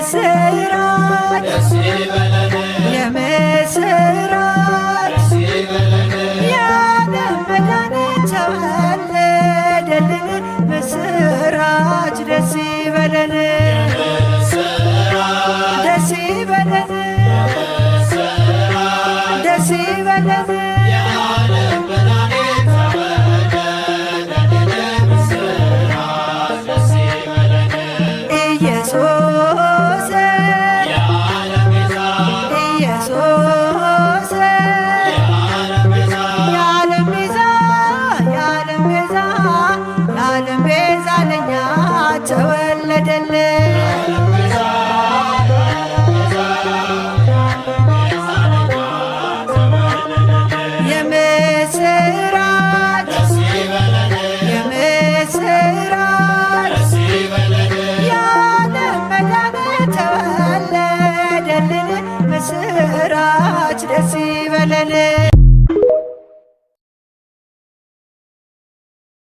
የምስራች የምስራች የዓለም መድኃኒት ተወለደልን። ምስራች ደስ ይበለን፣ ደስ ይበለን፣ ደስ ይበለን። የዓለም መድኃኒት ተወለደልን። ምስራች ደስ ይበለን። ኢየሱስ የዓለም ቤዛ ኢየሱስ የዓለም ቤዛ የዓለም ቤዛ፣ የዓለም ቤዛ፣ የዓለም ቤዛ ለኛ ተወለደልን። የዓለም ቤዛ፣ የዓለም ቤዛ፣ የዓለም ቤዛ ለኛ ተወለደልን። የምስራች ደስ ይበለን የምስራች ደስ ይበለን። የዓለም መድኃኒት ተወለደልን። ምስራች ደስ ይበለን።